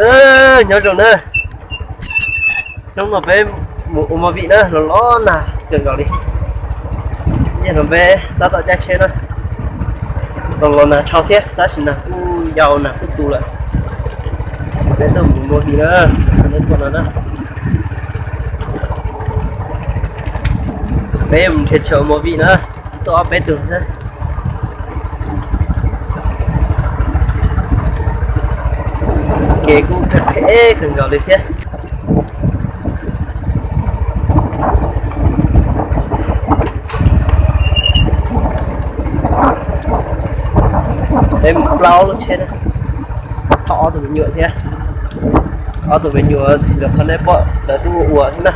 Nyob zoo na, hnub no peb mus ua movie na, los los nag kawg nkaus li. Yog no peb tab tom caij tsheb na, los los nag tshau thiab tab sis nag kuj yau nag kuj tu lawm. Peb tuaj mus ua movie na, nej pom no na. Peb mus nrhiav chaw ua movie na, tuaj ob peb tug na. Kev kuj phem phem kawg nkaus li thiab. Peb mus plaub lub tsheb na, thauj ob tug me nyuam thiab. Ob tug me nyuam xws li qhov nej pom lawv twb ua ua thiab na,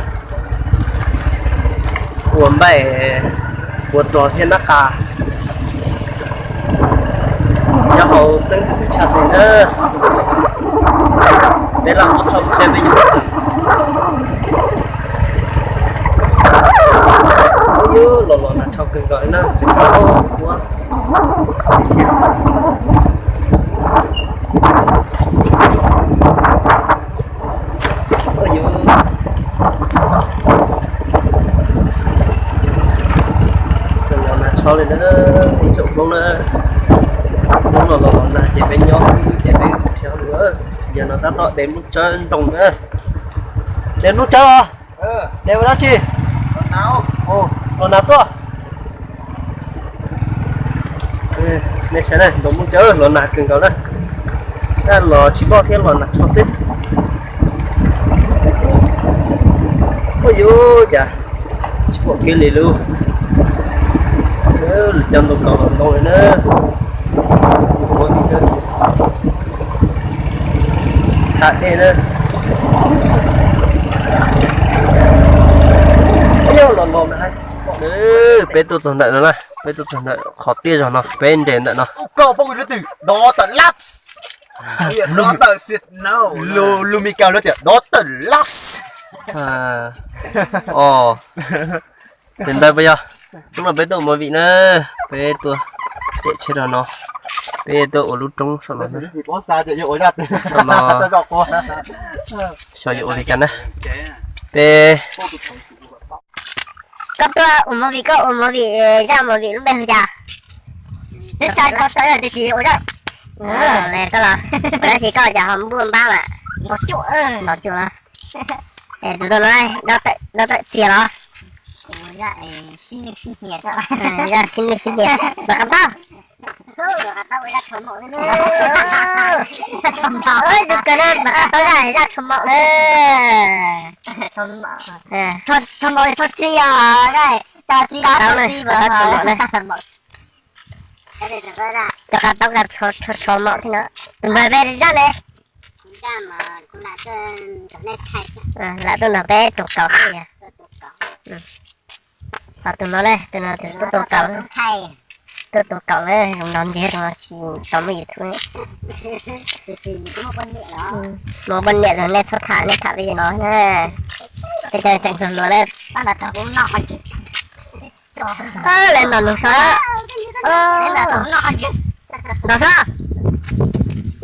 ua npaij, ua rog thiab nab qa. Nyob hauv xeeb tub tub tshaj tes na, peb laj muab thauj saib peb yuav ua tau. Ub, los los nag tshau kawg nkaus li na, tsis tshau ua. Los nag tshau li na, ib tsoom Hmoob na. Hnub no los los nag ces peb nyob xwb ces peb khiav lawm. Yog no tab tom de lub tsawb ntoo na. De lub tsawb os. De ua dab tsi? Los nag tuaj. Nej saib na, ntoos muaj cawv los nag kawg nkaus na. Tab los tsis loj thiab los nag tshau xwb. Ua yuv cas tsis pom kev li lub. Lwm cov ntoo kaus los ntoo li na. Tag dej na. Ib los los na. Peb tuaj txog ntawm no na, peb tuaj txog ntawm qhov tiaj zog no, peb nres ntawm no. Dov tawm lab. Dov tawm xi no, lus Meskas lawv tias dov tawm lab. Os, tes ntawd puas yog? Hnub no peb tuaj ua movie na, peb tuaj caij tsheb rau no, peb tuaj ua lub roob saum no. Xyov yuav ua li cas na. Peb Koj tuaj ua movie, koj ua movie, zaj movie lub npe hu cas? Twb xa tau tawv tiam sis ua zaj. Koj los ua dab tsi koj cas ho npuaj npab mas nto cuaj los? Tus no dab tawm txias los? Zaj sib nws sib hnia, mas qab tau. Tus kawg na mas qab tau zaj, zaj tsho maum na. Tsho maum, tsho txi os, tsho txi, tsho maum na. Cov qab tau ka tsho maum thiab no. Tus npawg peb zaj ne. Lam tuaj nrog peb tus kaus xwb. Ho tus no ne, tus no tus tuaj tua kaus, tuaj tua kaus na, zoo no ntshe zoo no tsis tau muaj YouTube ne. Muaj poj niam los nej txhob tham, nej tham peb no na. Peb cov tseem hluas hluas na. Lawv ntaus nus so. Ntaus so.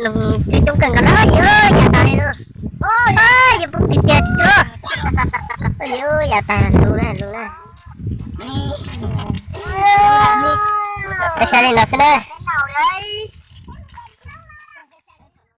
Nus coob coob kawg nkaus na, yuav yav tas li lawm. Yuav poob tiag tiag tsis cuag. Yuav yav tas lus na, lus na. Peb saib li no xwb na.